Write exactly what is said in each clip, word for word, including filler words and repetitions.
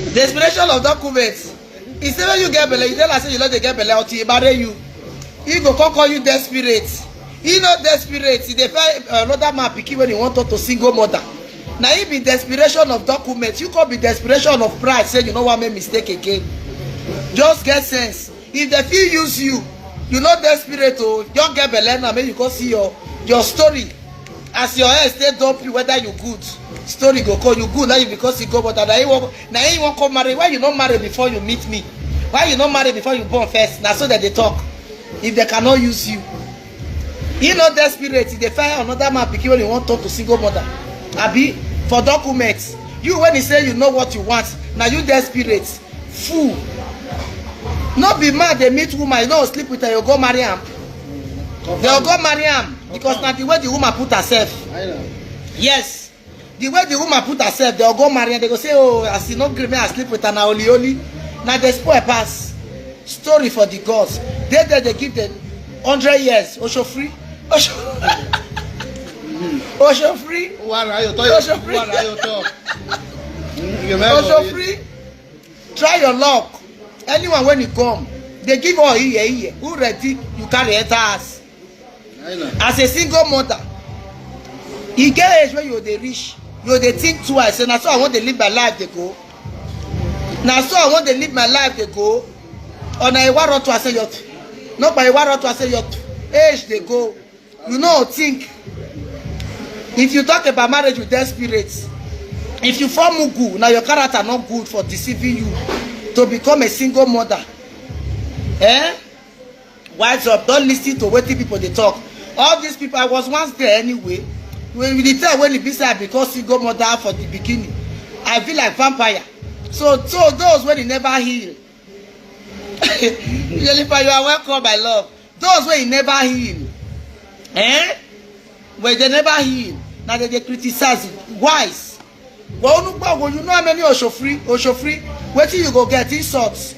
Desperation of documents. He say when you get belle, you tell am say you no dey get belle until he marry you. He go come call you desperate. He no desperate. He dey find another man pikin when he wan talk to single mother. Na him be desperation of documents. You come be desperation of pride. Say you no wan make mistake again. Just get sense. If dem fit use you, you no desperate o. Just get belle now, make you come see your your story. As your head stay dump you, whether you good, story go call you good. Now you because you go, but na him wan na him wan come marry. Why you no marry before you meet me? Why you no marry before you born first? Na so dem dey talk. If dem cannot use you, he no desperate. He dey find another man pikin when he wan talk to single mother. Abi for documents, you when he say you know what you want, na you desperate. Fool. No be man dey meet woman, you no sleep with her, you go marry am. Dem go marry am because na the way the woman put herself. Yes. The way the woman put herself, dem go marry am. Dem go say, oh, as e no gree me, I sleep with her, na only only. Na dey spoil pass. Story for the gods. Dey there, dey give dem hundred years. Oshofri. Osho- Oshofri. Wàrà ayò tọ́ yóò Oshofri. Wàrà ayò tọ́. Oshofri. Try your luck. Anyone when you come, dey give all iye iye. Who ready, you carry enter house. As a single mother, e get age wey you dey reach, you dey think twice. Say na so I wan dey live my life dey go. Na so I wan dey live my life dey go. Ọ̀nà ìwárọ̀ tó àṣeyọ̀tù. Nípa ìwárọ̀ tó àṣeyọ̀tù. Age dey go. You no think. If you talk about marriage with desperate, if you form mugu, na your character no good for deceiving you to become a single mother. Eh? Wise up, don't listen to wetin people dey talk. All these people, I was once there anyway. When we dey tell when e be say I become single mother for the beginning, I feel like vampire. So, so those when e never heal, Jennifer, you are welcome, my love. Those wey e never heal, eh? When dem never heal, na dem dey criticize. Wise. Well, you know how many Oshofri, Oshofri, wetin you go get, insult.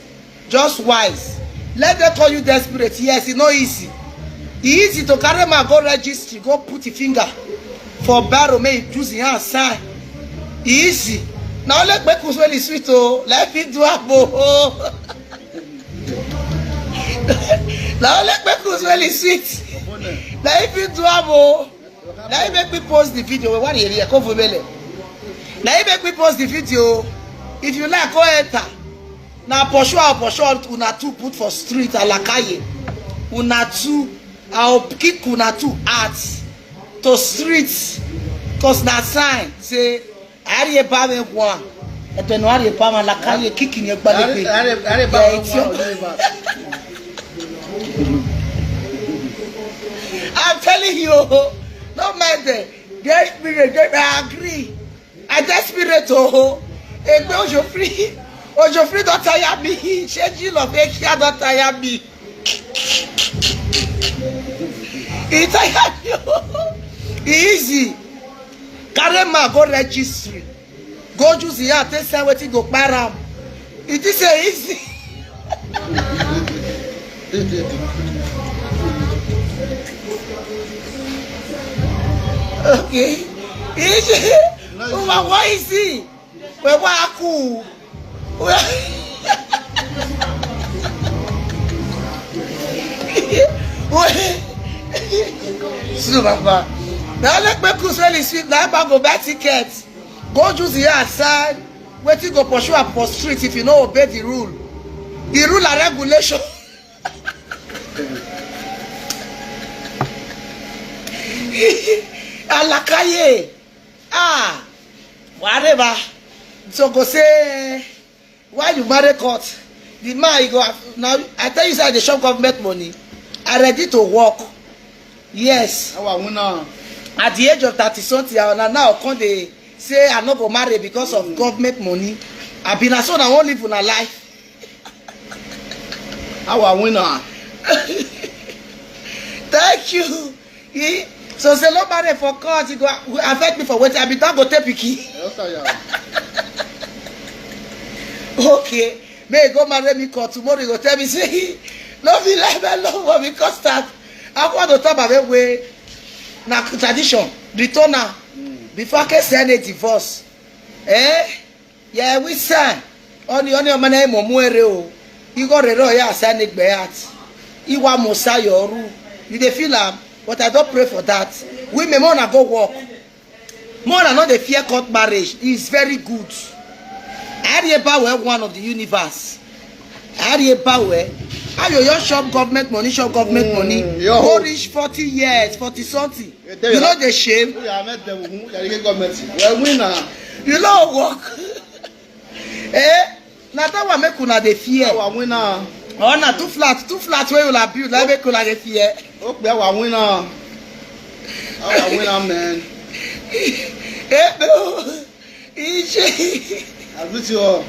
Just wise. Let dem call you desperate. Yes, e no easy. E easy to carry man go registry, go put e finger for barrow, make e use e hand sign. E easy. Na only kpekus wey e sweet o, like fit do am o. Na only kpekus wey e sweet. Na him fit do am o. Na him make me post the video. Why you come for me? Na him make me post the video. If you like, go enter. Na pursue and pursue una two put for street alakaye. Una two, I will kick una two out to street. Cause na sign say Ariepa me kwa. Eto no Ariepa ma la kaye kicking ye gbale pe. Ariepa me kwa. I'm telling you, no mind them. They spirit, they I agree. I desperate oh. Egbe Ojo free. Ojo free don tire me. Change of Asia don tire me. E tire me. E easy. Carry man go registry. Go use the app take sell wetin go kpai am. E think say easy. Okay. Easy. Uma, why is he? We wa ku. So, Papa, now let me cook well is sweet. Now I go buy ticket. Go use the outside. Wetin go pursue am for street if you no obey the rule? The rule and regulation. Alakaye. Ah, whatever. So go say, why you marry court? The man, you go have, now, I tell you, say, I dey chop government money. I ready to work. Yes. How I win now? At the age of thirty something, I now, now come dey say I no go marry because of government money. I be na so na wan live una life. How I win now? Thank you. He, so say no marry for court, e go affect me for wetin? I be don go take pikin. Okay, may go marry me court tomorrow. You go tell me say no be like my love for me cause that I want to talk about way na tradition return am before I can send a divorce. Eh? Yeah, we sign. Oni oni omana imo muere o. Igo rero ya sani gbeat. Iwa mosa yoru. You dey feel am, but I don pray for that. Women, make una go work. Make una no dey fear court marriage. It's very good. Ariebawe, one of the universe. Ariebawe, how you just chop government money, chop government money, yo. Go reach forty years, forty something. You know the shame. Who ya met them? Who ya get government? Well, we na. You know work. Eh? Na that one make una dey fear. Our winner. Oh, na too flat, too flat wey una build, na make una dey fear. Okay, our winner. Our winner, man. Eh, no. Ije. I greet you all.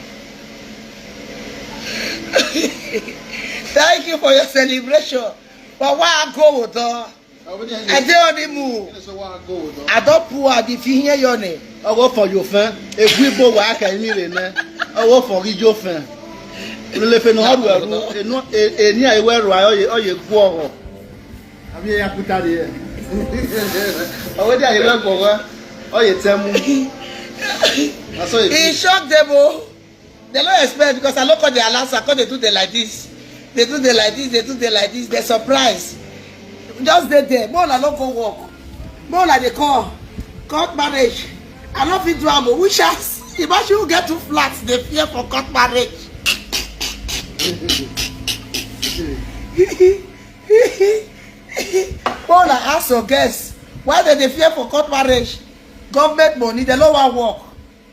Thank you for your celebration. But why I go with her? I dey on the move. I don pull out the fi here your name. Owo for your fan. If we go work, I need it. Owo for your fan. Lele fe no hard work. E no e e ni ai we ro ayo ye oye gwo ho. Abi ya puta de. Owo de ai we gwo ho. Oye temu. Na so e be. E shock them o. They no expect because I no come dey announce, I come dey do them like this. They do them like this, they do them like this, they surprise. Just dey there. Make una no go work. Make una dey call. Court marriage. I no fit do am o. Which house? Imagine you get two flats, dey fear for court marriage. Make una ask your guests why dem dey fear for court marriage. Government money, dem no wan work.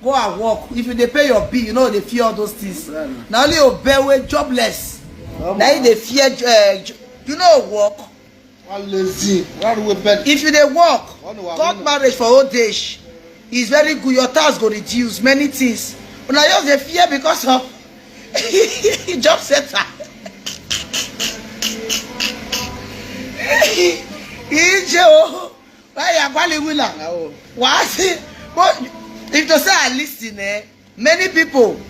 Go and work. If you dey pay your bill, you no dey fear all those things. Na only obe wey jobless, na you dey fear. Eh, jo- you no work. One lazy, one wey bend. If you dey work, court marriage for old age is very good. Your tax go reduce, many things. Una just dey fear because of job center. Ije o. Why you are calling winner? What? But if to say I listen, eh, many people,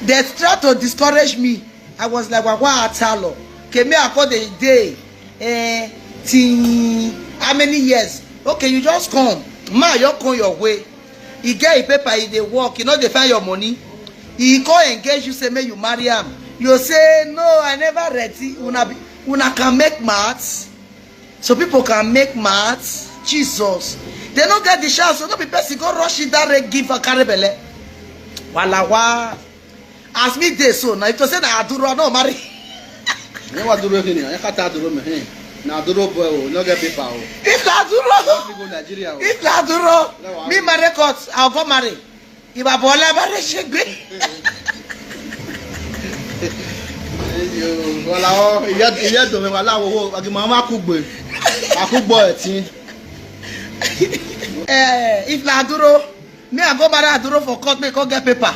they try to discourage me. I was like, "Wa wa atalo." Kemi ako the day, eh, till how many years? Okay, you just come. Ma, you come your way. You get a paper, you dey work, you know they find your money. He come engage you, say, "May you marry him." You say, "No, I never ready." Una, be- una can make maths. So people can make maths. Jesus. They no get the chance. So no be person go rush it that red give a carry belle. Wala wa. As me dey so now, if to say na aduro, I no marry. You want aduro kini? I can't aduro me. Hey. Na aduro boy, oh, no get paper, oh. If na aduro, go Nigeria, oh. If na aduro, me marry court, I'll go marry. Iba bola marry shegbe. Wala o, iya iya do me wala wo wo agi mama kugbe. Akugbo etin. Eh, if na aduro, me I go marry aduro for court, me come get paper.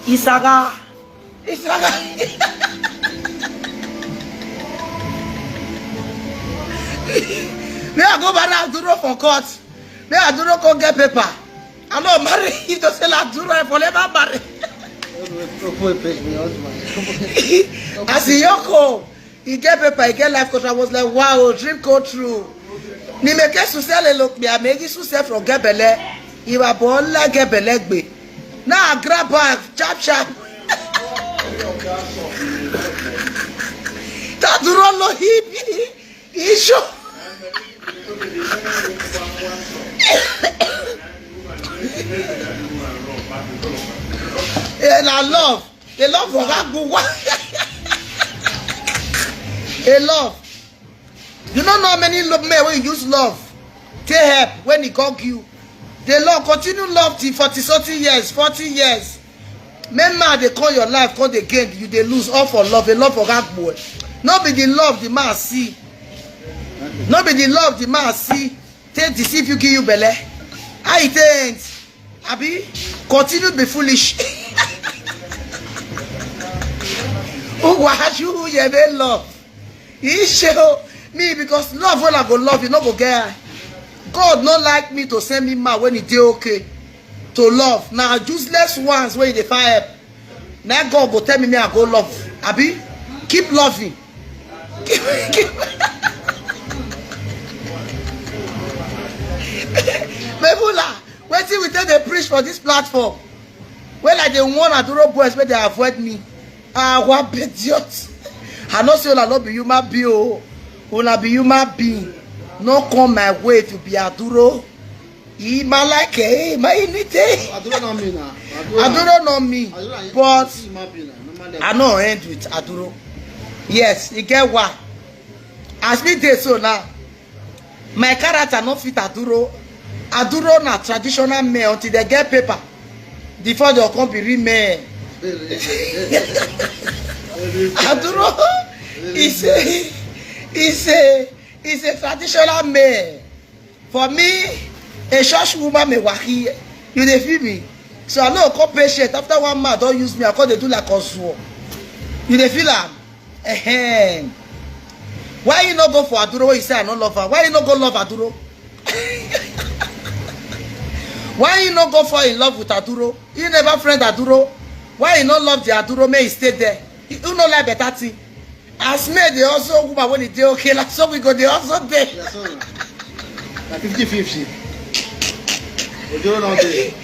Isaga. Isaga. Me I go marry aduro for court. Me aduro come get paper. I no marry. If to say na aduro, I for never marry. As he young come, he get paper, he get life contract. I was like, "Wow, dream come true." Ni me ke susele look me, I make it susele from get belle. He was born like get belle gbe. Now I grab bag, chop chop. That run no hip. Issue. Yeah, na love. The love for that good one. A love. You don't know how many lo- men wey use love take help when he got you. The love continue love till forty something years, forty years. Men man dey call your life, call the game, you dey lose all for love, a love for that boy. No be the love the man see. No be the love the man see. Take deceive you, give you belle. How e take end? Abi, continue be foolish. Who was you who you ever love? He show me because love when I go love you, no go get. God no like me to send me man when he dey okay to love. Now useless ones when they fire. Now God go tell me me I go love. Abi, keep loving. Keep, keep. Mevula, wetin we take dey preach for this platform? When I dey warn Aduro boys, make they avoid me. Ah, what idiot. I know say una no be human being o. Una be human being. No come my way to be Aduro. Ima like, eh, ma inite. Aduro no me na. Aduro no me. But I no end with Aduro. Yes, e get why. As me dey so now, my character no fit Aduro. Aduro na traditional men until they get paper. Before they come be real men. Aduro is a, is a, is a traditional man. For me, a church woman may work here. You dey feel me? So I no come patient. After one man don use me, I come dey do like Ozuo. You dey feel am? Ehem. Why you no go for Aduro when you say I no love her? Why you no go love Aduro? Why you no go fall in love with Aduro? You never friend Aduro. Why you no love the Aduro? May he stay there. You, you no like better thing. As men dey also woman when e dey okay, like so we go dey also dey. Yeah, so na fifty fifty. Ojoro no dey.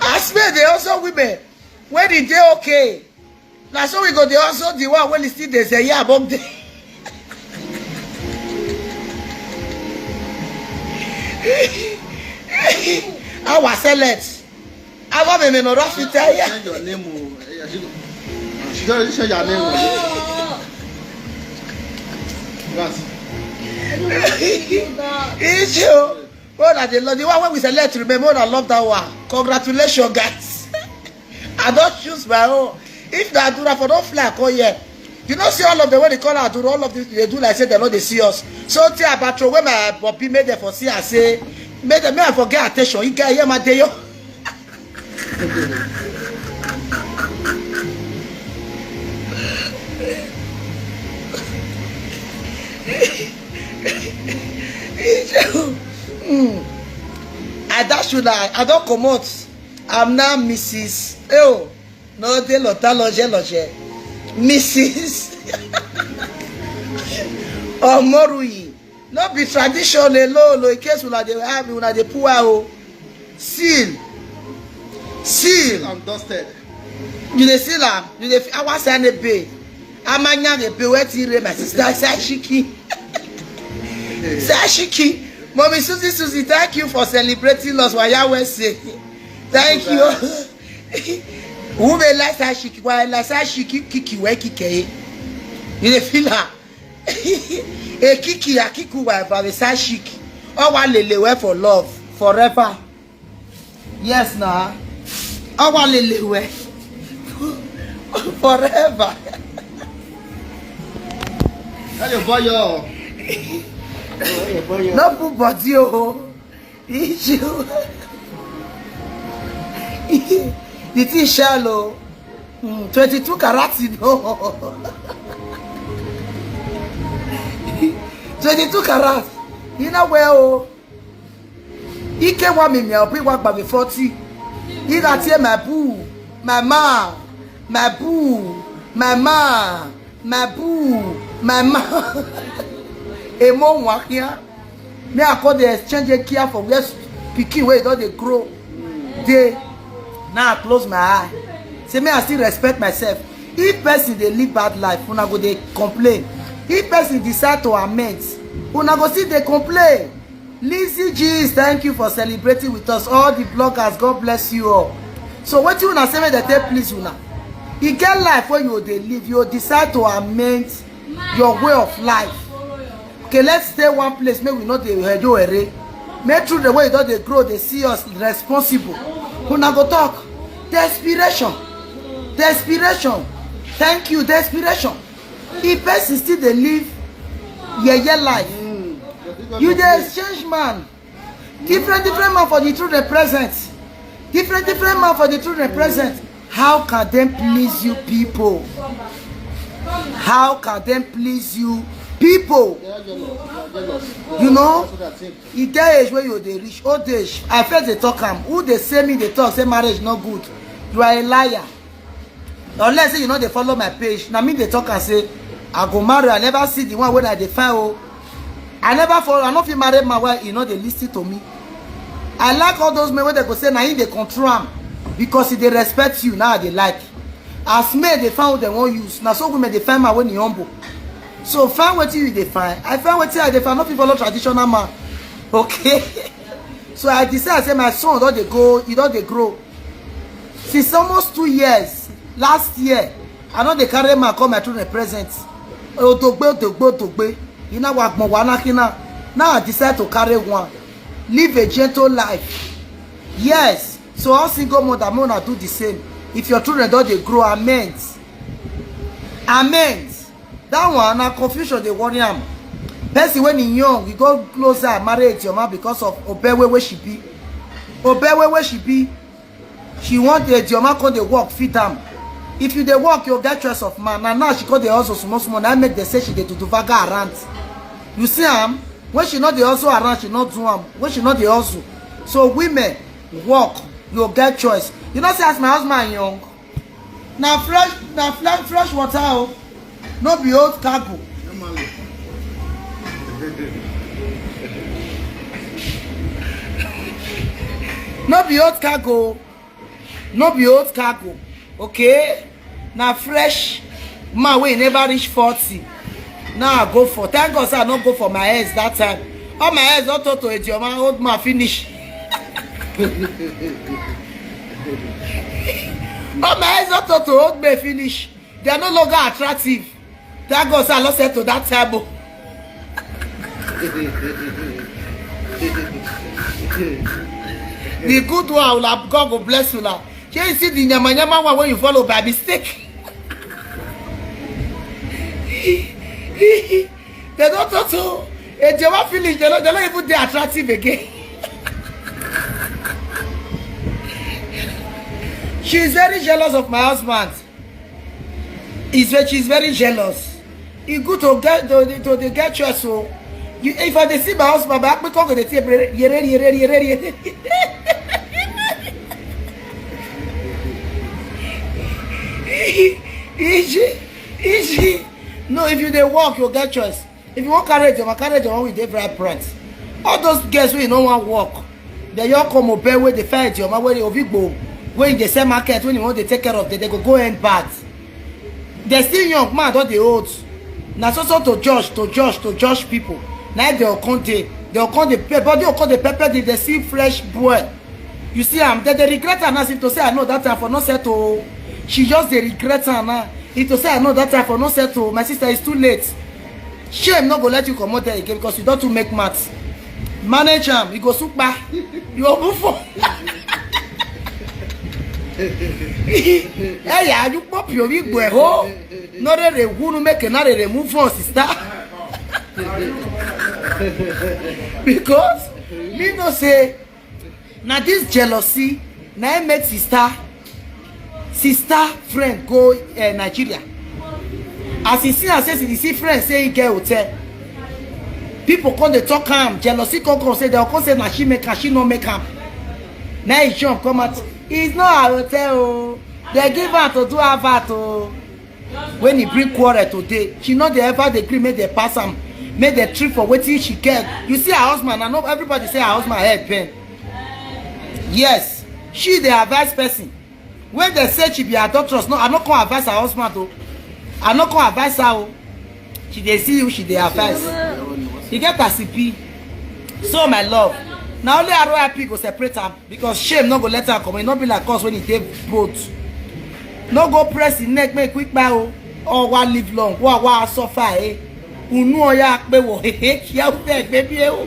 As men dey also women when e dey okay, na so we go dey also the one when e still dey say yeah above dey. Our select. Our women no rush to tell you. Change your name o. Eh, she go, she don already change her name o. Yes. Issue. Oh, na the, the one wey we select, remember, oh, I love that one. Congratulations, guys. I don choose my own. If na Adura for don fly come here, you know, see all of them wey dey call Adura, all of them dey do like say dem no dey see us. So tey I batro wey my Bobby make dem for see, I say make dem, make I for get attention. You get here, my day yo. Hmm. I dash you that. I don comot. I'm now Missus Eo. No dey lota loje loje. Missus Omoruyi. No be tradition alone o, in case una dey have, una dey poor o. Seal. Seal. And dusted. You dey seal am. You dey fi-, awa sane be. Amanya dey be wetin re my sister Sashiki. Sashiki. Mommy Susie, Susie, thank you for celebrating us. Waya we say. Thank you. Who may like Sashiki? Why like Sashiki? Kiki we kike. You dey feel her? A kiki, a kiku wa ba be sa shiki. O wa lele we for love forever. Yes na. O wa lele we forever. Tell your boy yo. No put body o. Issue. The thing shallow. Mm, twenty-two karat, no. Twenty-two karat. You know where, oh. Ike wa mi mi obi wa gba mi forty. Ira tie my boo, my ma, my boo, my ma. My boo, my ma. Emo wakia. Me I call the exchange a care for where s-, pikin wey don dey grow. Dey. Now I close my eye. Say me I still respect myself. If person dey live bad life, una go dey complain. If person decide to amend, una go still dey complain. Lizzie G's, thank you for celebrating with us. All the bloggers, God bless you all. So wetin una say make dem take please una? E get life wey you dey live, you decide to amend your way of life. Okay, let's stay one place, make we no dey hejo ere. Make children wey you don dey grow dey see us responsible. Una go talk. Desperation. Desperation. Thank you. Desperation. If person still dey live yeye life, you dey exchange man. Different, different man for the children present. Different, different man for the children present. How can dem please you people? How can dem please you people? You know, e get age wey you dey reach, old age. I first dey talk am. Who dey say me dey talk say marriage no good? You are a liar. Unless say you no dey follow my page, na me dey talk am say I go marry. I never see the one wey I dey find o. I never follow. I no fit marry man wey e no dey listen to me. I like all those men wey dem go say na him dey control am. Because e dey respect you, now I dey like. As men dey find who dem wan use, na so women dey find man wey e humble. So find wetin you dey find. I find wetin I dey find. No fit follow traditional man. Okay. So I decide say my son don dey go, e don dey grow. Since almost two years, last year, I no dey carry man come my children present. Odogbe, odogbe, odogbe. Ina wa gbon wa na kina. Now I decide to carry one. Live a gentle life. Yes. So all single mother, make una do the same. If your children don dey grow, amend. Amend. That one na confusion dey worry am. Person when he young, he go closer marry Ijeoma because of Obewe wey she be. Obewe wey she be. She want the Ijeoma come dey work, feed am. If you dey work, you get choice of man. Na now she come dey hustle small small. Na make dem say she dey do vaga around. You see am? When she no dey hustle around, she no do am. When she no dey hustle. So women, work, you get choice. You know say as my husband young, na fresh, na fresh, fresh water o. No be old cargo. No be old cargo. No be old cargo. Okay? Na fresh man wey never reach forty. Now I go for. Thank God say I no go for my ex that time. All my ex don turn to Ijeoma old man finish. All my ex don turn to old man finish. They are no longer attractive. Thank God say I no settle that time o. The good one, una, God go bless una. Shey you see the nyama nyama one wey you follow by mistake? They don turn to Ijeoma finish. They no, they no even dey attractive again. She is very jealous of my husband. Is very, she is very jealous. E good to get, to, to dey get choice o. You, if I dey see my husband, my akpiko go dey tear yere yere yere yere. Easy, easy. No, if you dey work, you get choice. If you wan carry Ijeoma, carry Ijeoma wey dey very bright. All those girls wey you no wan work, dem all come Obewe, dey find Ijeoma wey dey Ovigbo, wey dey sell market, wey you wan dey take care of, dem, dem go go end bad. Dem still young, man don dey old. Na so so to judge, to judge, to judge people. Na im dem come dey, dem come dey pe-, body come dey pepper dem, dem see fresh boy. You see am, dem dey regret am now. If to say I know that time for no settle o. She just dey regret am now. If to say I know that time for no settle o, my sister, it's too late. Shame no go let you comot there again because you don too make mouth. Manage am, you go soon kpa. You go move on. Eya, you pop your big boy ho. No dey dey who no make another dey move on, sister. Because me know say na this jealousy na im make sister, sister friend go, eh, Nigeria. As he see am say, he see friend say he get hotel, people come dey talk am, jealousy come come say, dem come say na she make am, she no make am. Na he jump come out. It's not her hotel o. Dem give am to do advert o. When he bring quarrel today, she no dey ever dey gree make dem pass am, make dem trip for wetin she get. You see her husband, I know everybody say her husband head bend. Yes, she dey advise person. When dem say she be adulteress, no, I no come advise her husband o. I no come advise her o. She dey see you, she dey advise. You get as e be. So my love, na only R I P go separate am. Because shame no go let am comot. E no be like us when e dey boat. No go press im neck make e quick kpai o. Or wa live long, wa wa suffer eh. Unu oya pe wo hehe kia u te gbe bi e o.